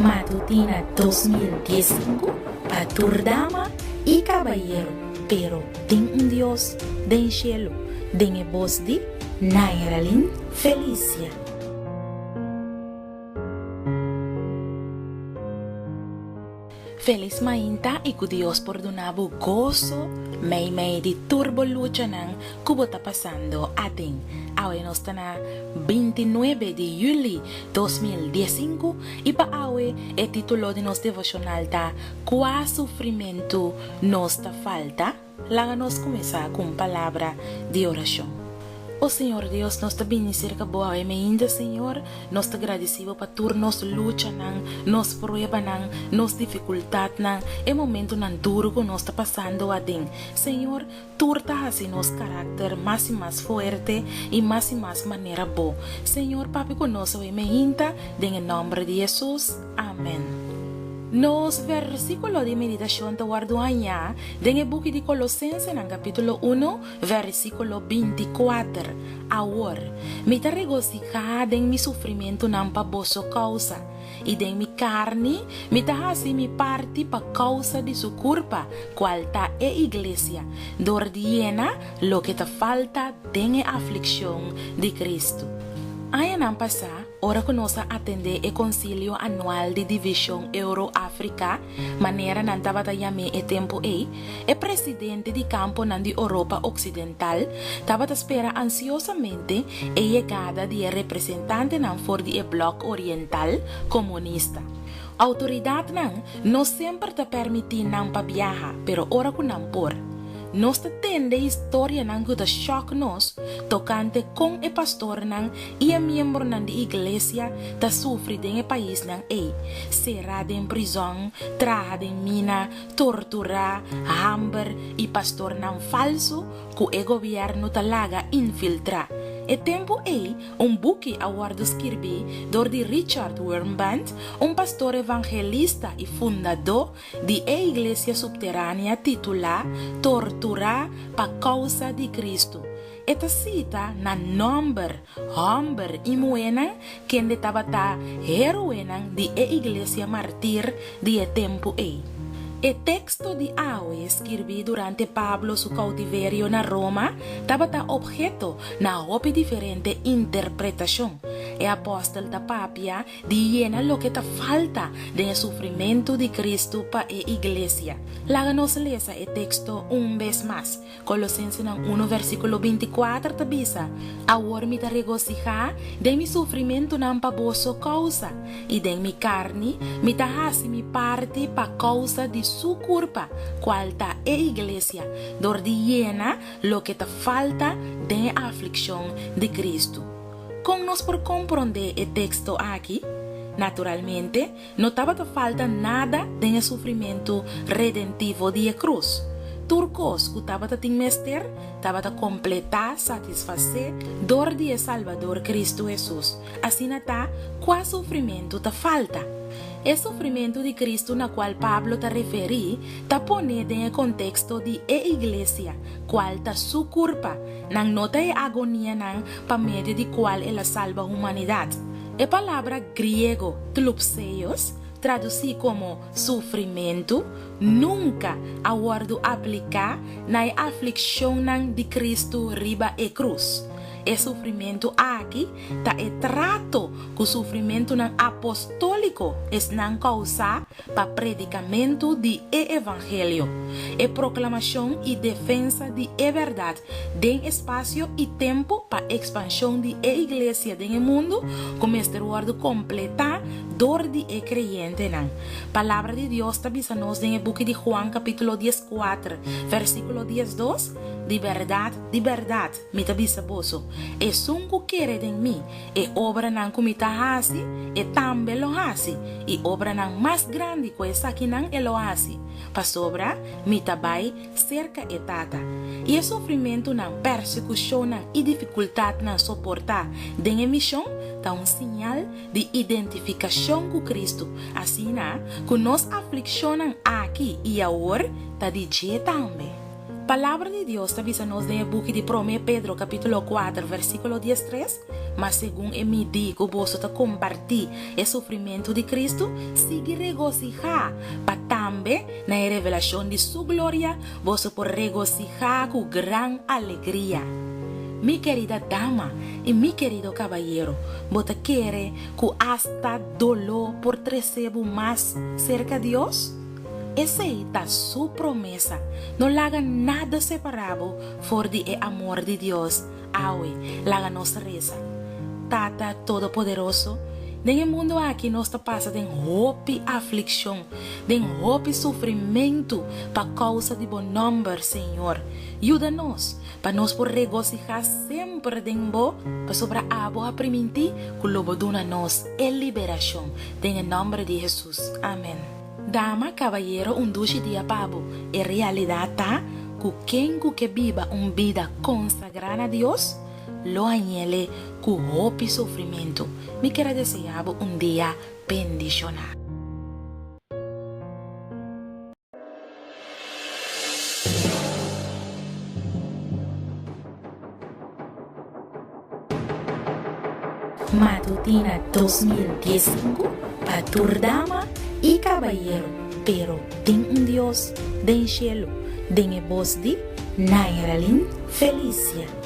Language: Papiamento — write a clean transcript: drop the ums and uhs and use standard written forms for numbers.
Matutina 2015 pa tur dama i kabayero, pero tin un Dios den shelu, den e bos di Nairalyn Felicia. Felis mainta i ku Dios por duna bo goso meimei di tur bo luchanan ku bo ta pasando aden. Awe nos ta na 29 di yüli 2015 i pa awe e título di nos devoshonal ta Kua sufrimentu nos ta falta? Laga nos kuminsá ku un palabra di orashon. O Señor Dios, nos ta bini serka Bo awe meinta, Señor. Nos ta gradisí Bo pa tur nos luchanan, nos pruebanan, nos difikultatnan, e momentunan duru ku nos ta pasando aden. Señor, tur ta hasi nos karakter mas i mas fuerte i mas i mas manera Bo. Señor, papia ku nos awe meinta, den e nòmber di Hesus. Amèn. Nos versíkulo di meditashon ta wòrdu hañá den e buki di Kolosensenan kapítulo unu, versíkulo 24. Awor, mi ta regosihá den mi sufrimentunan pa boso kousa, i den mi karni mi ta hasi mi parti pa kousa di su kurpa, kual ta e iglesia, dor di yena loke ta falta den e aflikshon di Kristu. Añanan pasá, Ora ku nos a atendé e konsilio anual di Divishon Euro-Afrika, manera nan tabata yam'é e tempu ei, e presidente di kamponan di Oropa Oksidental tabata spera ansiosamente e yegada di e representantenan for di e blòk oriental komunista. Outoridatnan no semper ta permití nan pa biaha, pero ora ku nan por. Nos ta tende historianan ku ta shòk nos tokante kon e pastornan i e miembronan di iglesia ta sufri den e paisnan ei, será den prizòn, traha den mina, torturá, hamber i pastornan falsu ku e gobièrnu ta laga infiltrá. E tempu ei, un buki a wòrdu skirbí dor di Richard Wurmband, un pastor evangelista i fundadó di e iglesia subteránea titulá Torturá pa Kousa di Kristu. E ta sita na nòmber hòmber i muhénan kende tabata héroenan di e iglesia martir di e tempu ei. E teksto di awe skirbí durante Pablo su koutiverio na Roma tabata opheto na hopi diferente interpretashon. E apòstel ta papia di yena loke ta falta den e sufrimentu di Kristu pa e iglesia. Laga nos lesa e teksto un bes mas. Kolosensenan unu versíkulo 24 ta bisa, Awor mi ta regosihá den mi sufrimentunan pa boso kousa, i den mi karni mi ta hasi mi parti pa kousa di su kurpa, kual ta e iglesia, dor di yena loke ta falta den e aflikshon di Kristu. Kon nos por komprondé e teksto aki? Naturalmente, no tabata falta nada den e sufrimentu redentivo di e krus. Tur kos ku tabata tin mester tabata kompletá, satisfasé, dor di e Salbador Kristu Hesus. Asina ta, kua sufrimentu ta falta? E sufrimentu di Kristu na kual Pablo ta referí ta poné den e konteksto di e iglesia, kual ta su kurpa. Nan no ta e agonianan pa medio di kual el a salba humanidat. E palabra griego tlupseios, tradusí komo sufrimentu, nunka a wòrdu apliká na e aflikshonnan di Kristu riba e krus. E sufrimentu aki ta e trato ku sufrimentunan apostóliko esnan kousá pa predikamentu di e evangelio, e proklamashon i defensa di e bèrdat den espasio i tempu pa ekspanshon di e iglesia den e mundu ku mester wòrdu kompletá dor di e kreyentenan. Palabra di Dios ta bisa nos den e buki di Juan kapítulo 14, versíkulo 12, Di bèrdat, di bèrdat, mi ta bisa boso, esun ku kere den mi, E obranan ku mi ta hasi, e tambe lo hasi, i obranan mas grandi ku esakinan e lo hasi, pasobra mi ta bai serka e Tata. I e sufrimentunan, persekushonnan i difikultatnan soportá den e mishon ta un siñal di identifikashon ku Kristu, asina ku nos aflikshonnan aki i awor ta di dje tambe. Palabra di Dios ta bisa nos den e buki di Promé Pedro kapítulo kuater versíkulo diestres, Ma segun e midí ku boso ta kompartí e sufrimentu di Kristu, sigui regosihá, pa tambe na e revelashon di su gloria boso por regosihá ku gran alegria. Mi kerida dama i mi kerido kabayero, bo ta kere ku asta doló por trese bo mas serka Dios? Esei ta su promesa. No laga nada separá bo for di e amor di Dios. Awe, laga nos resa. Tata Todopoderoso, den e mundu aki nos ta pasa den hopi aflikshon, den hopi sufrimentu pa kousa di bo nòmber, Señor. Yuda nos pa nos por regosihá semper den bo, pasobra abo a primintí ku lo bo duna nos e liberashon. Den e nòmber di Hesus. Amen. Dama, kabayero, un dushi dia pa bo. E realidat ta ku ken ku ke biba un bida konsagrá na Dios lo hañ'ele ku hopi sufrimentu. Mi kier a deseá bo un dia bendishoná. Matutina 2015 pa tur dama y cabayero, pero tin un Dios den cielo, den e bos di Nairalyn Felicia.